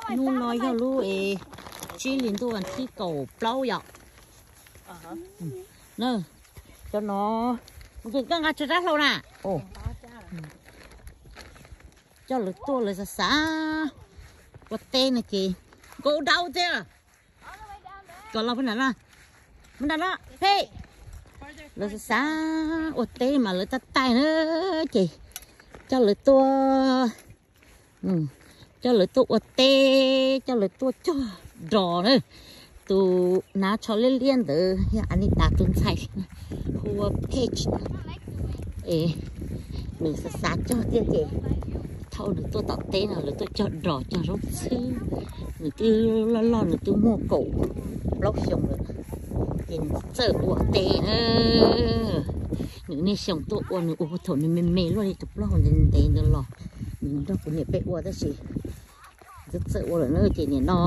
Hnub no yog lub es tsib hli ntuj vas thib kaum plaub yom. Na, cov no, nkees koj nqa tsawg rab hlau na. Coj lawv tuaj lawv xav xav ua teb no ces nkaus dau thiab. Kom los pab nram no, pab nram no, Phej. Lawv xav xav ua teb mas lawv tab tais na, ces coj lawv tuaj, coj lawv tuaj ua teb, coj lawv tuaj cog dros na. Tus hnav tsho liab liab ntawd yog Anita tus ntxhais hu ua Phej. Es nws xav xav cog thiab ces thaum nws tuaj tom teb no lawv tuaj cog dros cog zaub txhwb. Nws twb loj loj, nws twb muaj kaum plaub xyoos lawm, ces nws txawj ua teb na. Nws niaj xyoo tuaj ua, nws ua puag thaum nws me me luaj li tus plaub hau ntev ntev ntawd los, nws nrog kuv niam peb ua tab sis twb txawj ua lawm na. Ces nim no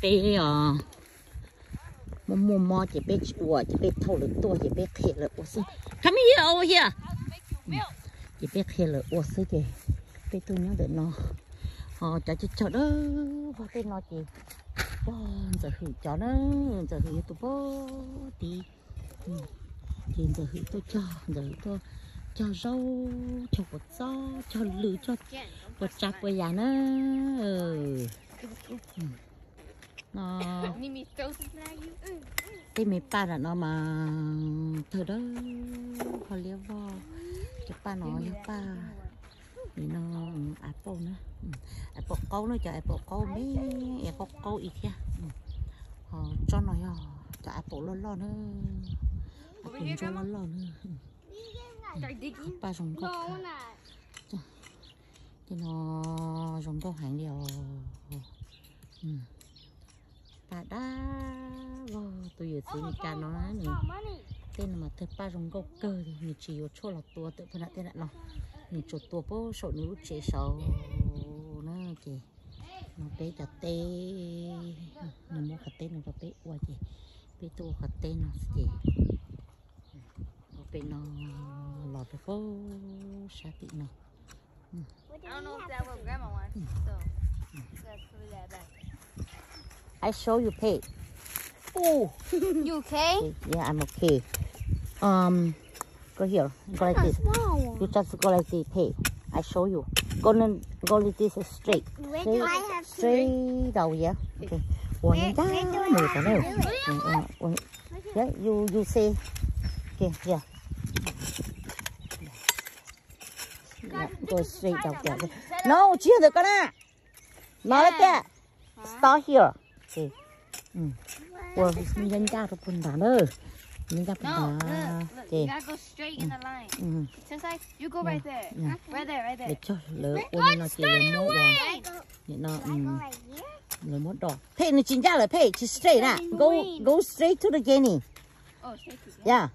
peb muaj muaj mob ces peb tsis ua, ces peb thauj lawv tuaj ces peb qhia lawv ua xwb. Come here, over here. Ces peb qhia lawv ua xwb ces peb tuaj nyob ntawm no. Ho cov cog cog dawb vog tej no ces pog Ntxawm Hwm cov na, Ntxawm Hwm yog tus pog tid. Ces Ntxawm Hwm tuaj cog, Ntxawm Hwm tuaj cog zaub, cog kua txob, cog lws, cog puas tsav puas yam na. No, tej me paj nram no mas tawg dawb vog liab vog. Cov paj no yog paj, nim no apple na, apple qaub na, cov apple qaub me es qaub qaub ib thiab. Ho tsob no yog cov apple loj loj na, apple ntsuab loj loj na. Paj zoo nkauj, tej no zoo nkauj heev li os. Paj dab vog, tus yawm txiv Meskas no nws, tej no mas tawg paj zoo nkauj kawg li, nws tsis yuav tshuaj los tua tawm pag nram tej nram no, nws tsuas tua puag saum nws lub tsev saud na. Ces no peb cov teb, nws muab qhov teb no rau peb ua ces peb tuaj ua qhov teb no xwb ces ua pem no los rau puag sab tim no. I show you, Pej. Oh, you okay? Okay, yeah, I'm okay. Um, go here. Go like this. You just go like this, Pej. I show you. Go, no, go like this straight. Straight, straight down, yeah. Okay. Ua ntag mus rau na. Yeah, you, you say. Okay, yeah. Go straight down there. No, tsis yog ntawm koj na. No tiag. Stop here. Ua ncaj ncaj rau puag nrad na. Ncaj ncaj puag nrad ces lawv cog lawv ua li no ces lawv muab ua, nim no lawv muab do. Pej, nws tsis ncaj lawm Pej, tsis straight na. Go, go straight to the beginning. Yeah.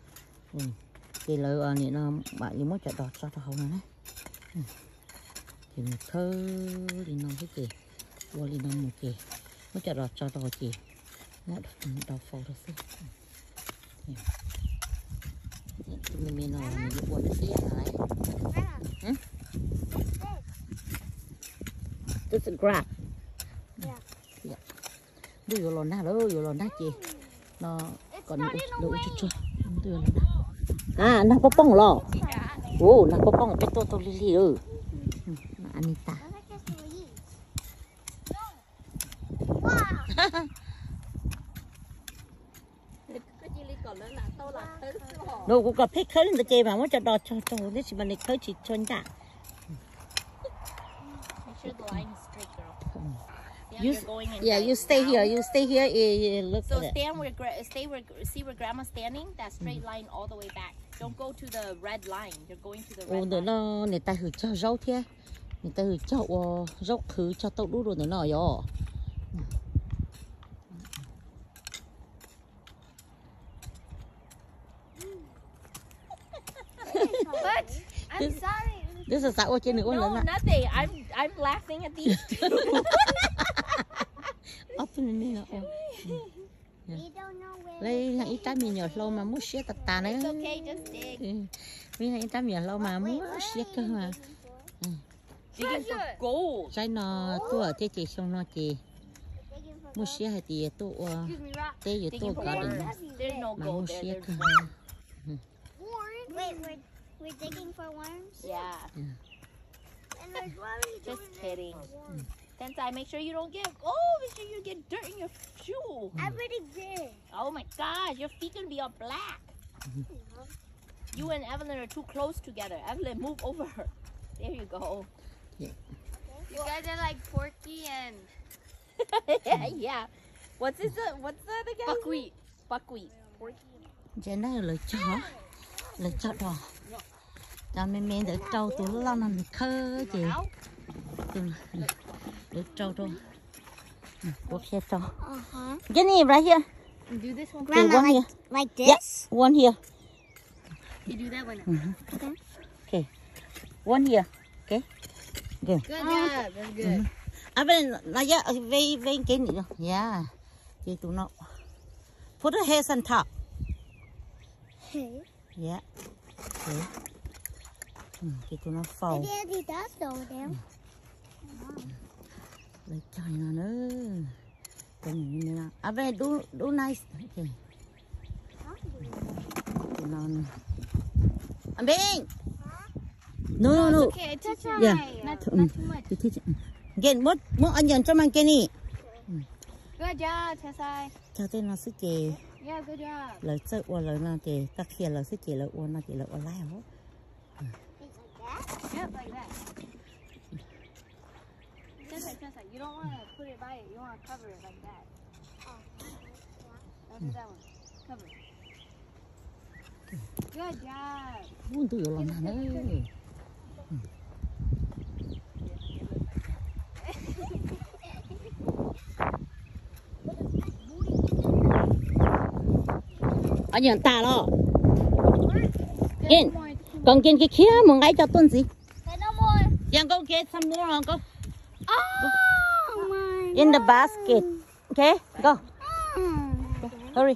Ces lawv nim no mam li muab cov dos tso rau hauv no na. Ces nws khawb li no xwb ces ua li no mus ces muab cov dos tso rau ces muab dos faus rau xwb. Tus me me no nws yuav ua thiab na. This is grass. Ntuj yuav los nag lawm, yuav los nag ces no kom nws ua tsuag tsuag, ntuj yuav los nag. A, nag poob poob los. U, nag poob poob peb tuaj tau lig lig lawm. Anita. No kuv kom Pej khawb li ntawd ces mam muab cov dos tso rau, tab sis mas nws khawb tsis tshua ncaj. Yeah, you stay here. You stay here. Look at it. So stand where, gra- stay where, see where Grandma's standing? That straight line all the way back. Don't go to the red line. You're going to the red line. Ntawm no niam tais Hwm cog zaub thiab, niam tais Hwm cog ua zaub qhwv, cog tauj dub rau ntawm no yom. What? I'm sorry. Twb xav xav ua ces nws ua lawm na. No, nothing. I'm, I'm laughing at these two. Ob tug me me no. Lawv yog ib rab me nyuam hlau mas muaj siab tas tas na. It's okay, just dig. Lawv yog ib rab me nyuam hlau mas muaj siab kawg mas. Digging for gold. Saib no, tuaj thiab ces xyoo no ces muaj siab hais tias yuav tuaj ua teb, yuav tuaj ua garden mas muaj siab kawg. Wait, we're, we're digging for worms? Yeah. And there's worms. Just kidding. Tensai, make sure you don't get, oh, make sure you get dirt in your shoe. I already did. Oh my gosh, your feet gonna be all black. You and Evelyn are too close together. Evelyn, move over. There you go. Yeah. You guys are like Porky and Yeah. What's his, uh, what's the other guy? Buckwheat. Buckwheat. Porky. Ntsia na, lawv cog, lawv cog rau, cov me me ntawd rau, tus loj loj no nws khawb ces tus, lawv rau rau, kuv qhia rau. Get it right here. Do this one. Grandma, one like, here. Like this? Yep, one here. You do that one. Okay. One here. Okay. Good. Good job. That's good. A ver, no, ya, ve, ve, get it. Yeah. Ces tus no, put the head on top. Head? Yeah. Okay. Ces tus no faus. Daddy, that's over there. Lawv cog li no na. Cov no, a ver, do, do nice. Okay. Tus no, a ver. No, no, no. It's okay. It's okay. Yeah. Not, not too much. Get, muab, muab onion coj mas get it. Good job, Tensai. Cog tej no xwb ces, yeah, good job, lawv txawj ua lawv no ces koj qhia lawv xwb ces lawv ua no ces lawv ua laib os. Yep, like that. Tensai, Tensai, you don't wanna put it by it. You wanna cover it like that. Oh, yeah. Don't do that one. Cover it. Good job. Ub, ntuj yuav los nag na. Onion tas los? Kom nkees kiag khiav mus nqa ib co tuaj ntxiv. Yeah, go get some more, go. In the basket. Okay, go. Hurry.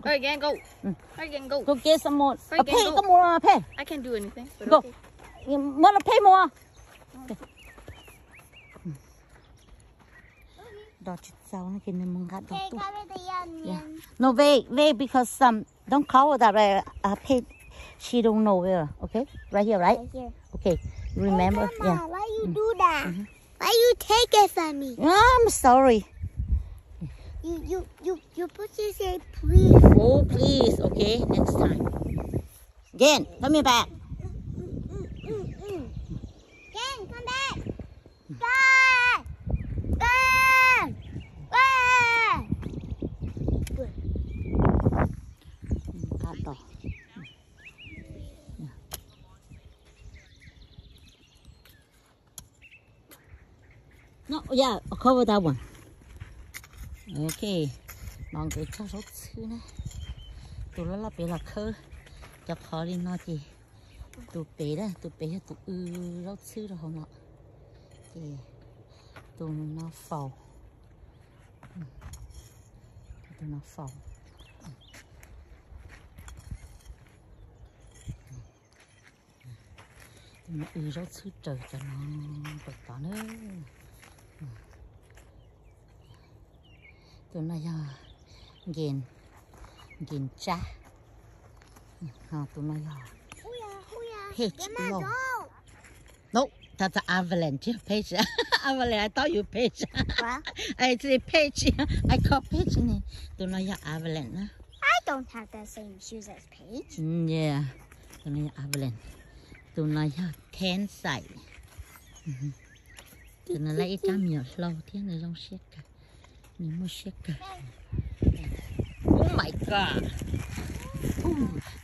Hurry, gang, go. Hurry, gang, go. Go get some more. Hurry, gang, go. Pheej, koj mus los pheej. I can't do anything, but go. Okay. Muab los pheej mus. Do tsis txaus no ces nws mus nqa do tuaj. No, wait, wait, because some, don't cover that, right? Uh, page, she don't know where. Okay, right here, right? Right here. Okay, remember? Oh, Grandma, yeah, why you do that? Why you take it from me? I'm sorry. You, you, you, you put this in, please. Oh, please. Okay, next time. Again, come here back. Again, come back. Go! Go! Go! Qab to. No, yeah, cover that one. Okay, no nkawd cog zaub txhwb na. Tus loj loj pem los khawb cov qhov li no ces tus pem na, tus pem yog tus w zaub txhwb rau hauv no. Ces tus no faus. Tus no faus. Tus no w zaub txhwb raws cov no raws tod na. Tus no yog nkees, nkees tsab. Ho tus no yog page loj. No, that's an avalanche, page. Avalanche, I thought you page. What? I say page. I call page ni. Tus no yog avalanche na. I don't have the same shoes as Paige. Mm, yeah. Tus no yog avalanche. Tus no yog tensai. Tus no lawv ib rab me nyuam hlau thiab, nws zoo siab kawg. Nws muaj siab kawg. Oh my God.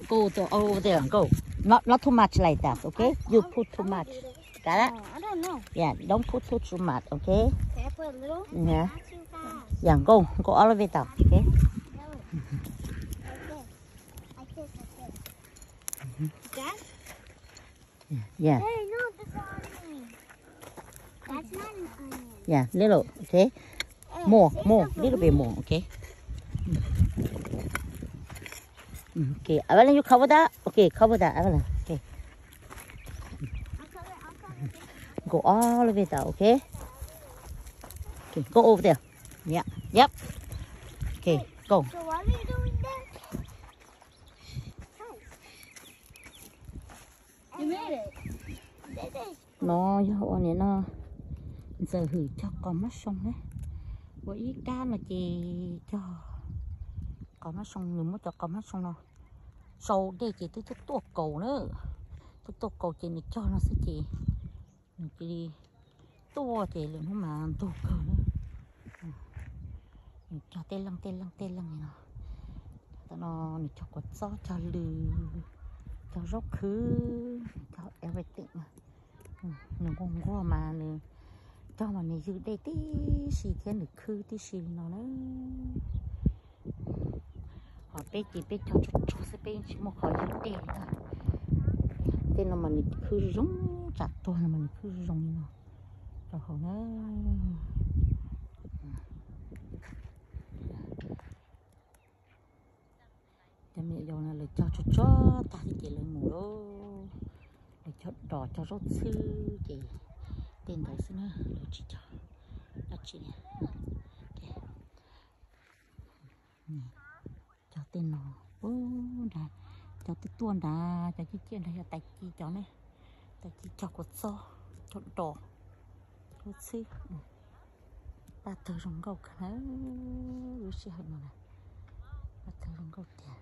Go to over there, go. Not, not too much like that, okay? You put too much. Got it? Oh, I don't know. Yeah, don't put too, too much, okay? Can I put a little? Yeah. Not too fast. Yeah, go. Go all the way down, okay? Okay. Like this, like this. That? Yeah. Hey, no, that's not an onion. That's not an onion. Yeah, little, okay? Hey, more, save more, some for little bit me. More, okay? Mm, okay, Evelyn, you cover that? Okay, cover that, Evelyn. Okay. I'll cover it, I'll cover it. All of it out, okay? Okay, go over there. Yeah, yep. Okay, go. No yog ua nim no Ntxawm Hwm cog qos mab soo na. Ua ib kab no ces cog qos mab soo, nws muab cov qos mab soo no sau dej ces twb tuaj tuaj kaus na. Tuaj tuaj kaus ces nws cog no xwb ces nws cia li tuaj ces lwm hnub mas ntug kawg na. Nws cog tej leej tej leej tej leej li no. Tam no nws cog kua txob, cog lws, cog zaub qhwv, cog everything. Nws nquag nquag mas nws cog mas nws ywg dej tib si thiab nws khwb tib si li no na. Ho peb ces peb cog tsuag tsuag xwb, peb tsis muaj qhov ywg dej li na. Tej no mas nws khwb zoo, tsam tuag no mas nws khwb zoo li no rau hauv na. Cov me nyuam yaus no lawv cog tsuag tsuag tag ces lawv mus lawm. Lawv cog dos cog zaub txhwb ces tej ntawd xwb na, lawv tsis cog dab tsi li. Cog tej no, nrad, cov tuaj tuaj nrad, cov ciaj ciaj nrad yog tais ci cov ne. Tais ci cog kua txob, cog dos, zaub txhwb. Paj tawg zoo nkauj kawg na, lub sij hawm no na, paj tawg zoo nkauj tiag.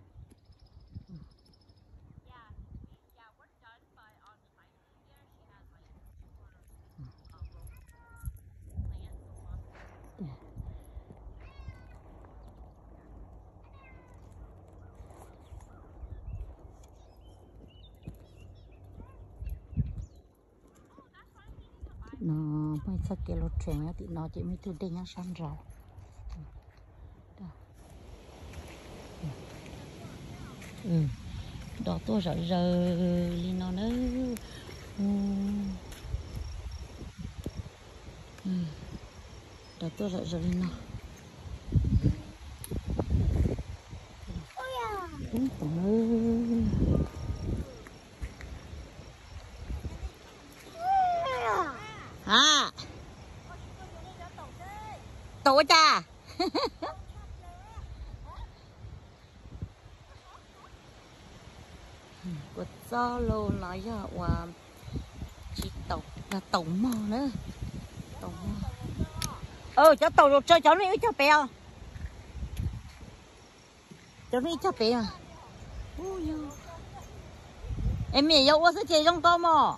No muaj ib txoj kev los tseem nyob tim no ces muaj ib tug dej nyob sab nraud. Dos tuaj zom zaws li no na. Dos tuaj zom zaws li no. Ub, tau na. Ha, tau ua cas? Kua txob lauj, no yog ua tsis taum, yog taum mog na. Taum mog. Cov taum zaum tsawg cov nej wb cog pem os? Cov nej cog pem os? Es me nyuam yaus ua xwb ces zoo nkauj mog.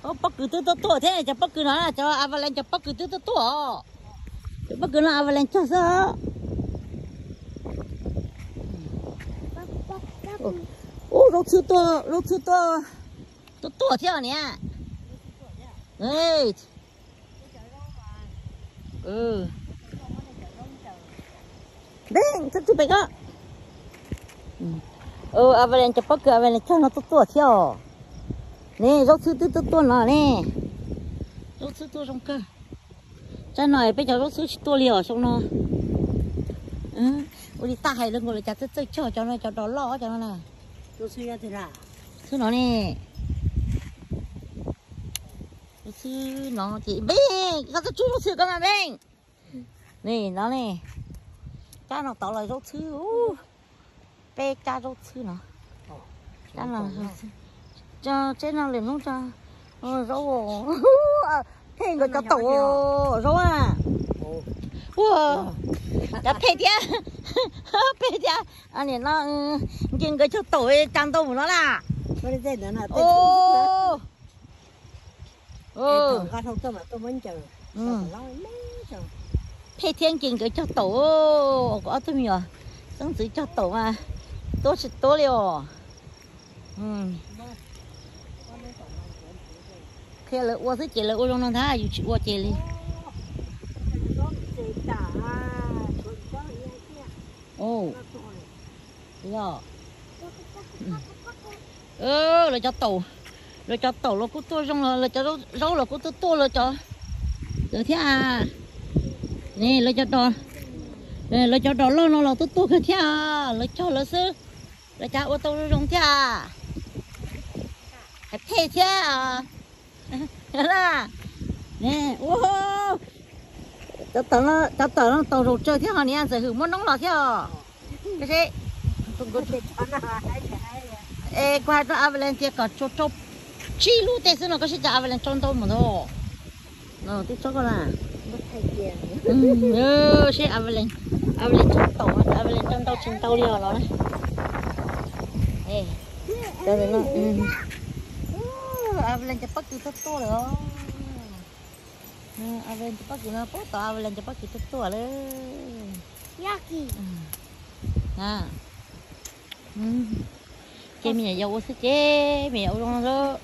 Pob kws twb tuaj tuaj thiab, cov pob kws no, cov avalanche cov pob kws twb tuaj tuaj os. Cov pob kws no avalanche cog xwb. Ub, zaub txhwb tuaj, zaub txhwb tuaj, tuaj tuaj thiab niam. Npeb, txhob txwb pem ko. Avalanche cov pob kws avalanche cog no tuaj tuaj thiab os. Ne, zaub txhwb twb tuaj tuaj no ne. Zaub txhwb tuaj zoo kawg. Tsam no peb cov zaub txhwb tsis tuaj li os xyoo no. Ua li taj hais lawv nkaus lawv cas txawj txawj cog cov no, cov dos loj cov no na. Txhwb no ne. Zaub txhwb no ces Npeej, koj txhob txwb zaub txhwb ko mas Npeej. Ni no ne, kab no tod los zaub txhwb, peb kab zaub txhwb no. Kab no, tsev no lwm hnub tso zaub, Phej nkawd cov taum zaub a. Ua, cov Phej thiab, Phej thiab, nim no Nce nkawd cog taum cas ntau mus no na. Phej thiab Nce nkawd cog taum, kuv ob tug me nyuam xeeb ntxwv cog taum mas tuab tsis tuab li os. Qhia lawv ua xwb ces lawv ua zoo no ntag, yus tsis ua ces li. Yog lawv cov taum, lawv cov taum los kuj tuaj zoo, lawv cov zaub los kuj tuaj tuaj, lawv cov, lawv thiab. Ne, lawv cov dos, lawv cov dos loj no los tuaj tuaj kawg thiab, lawv cog lawv xwb, lawv cas ua tau zoo thiab. Phem thiab. Cov tawm no tau zaus tsawg thiab ho niam Ntxawm Hwm muab noob los thiab os. Es kuv hais rau Avalanche tias kom tso rau tsib lub tej xwb no, koj sib cav Avalanche tso ntau mus ntag. Twb tso koj na. Seb Avalanche, Avalanche tso tau, Avalanche tso ntau tsis ntau li os los na. Avalanche cov pob kws tuaj tuaj lawm os. Avalanche cov pob kws no, puag tom Avalanche cov pob kws tuaj tuaj lawm. Ces me nyuam yaus ua xwb ces me nyuam yaus ua zoo lawm.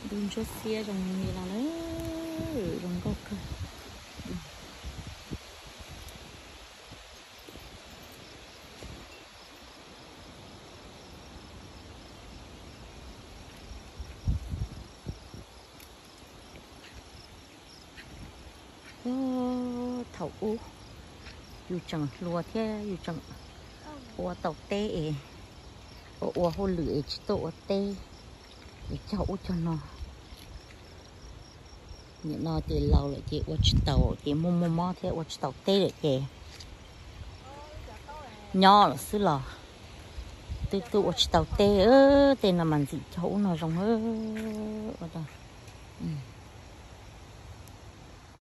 Ntu ntsuab xiab zoo li no na, zoo nkauj kawg. Thaum ub yus tseem hluas thiab yus tseem ua tau teb es ua ua hauj lwm es tsis tuaj ua teb es cog ub cog no. Nim no ces laus lawm ces ua tsis taus ces muaj muaj mob thiab ua tsis taus teb lawm ces nyob lawm xwb los twb twb ua tsis tau teb. Tej no mas ntxim cog ub no zoo.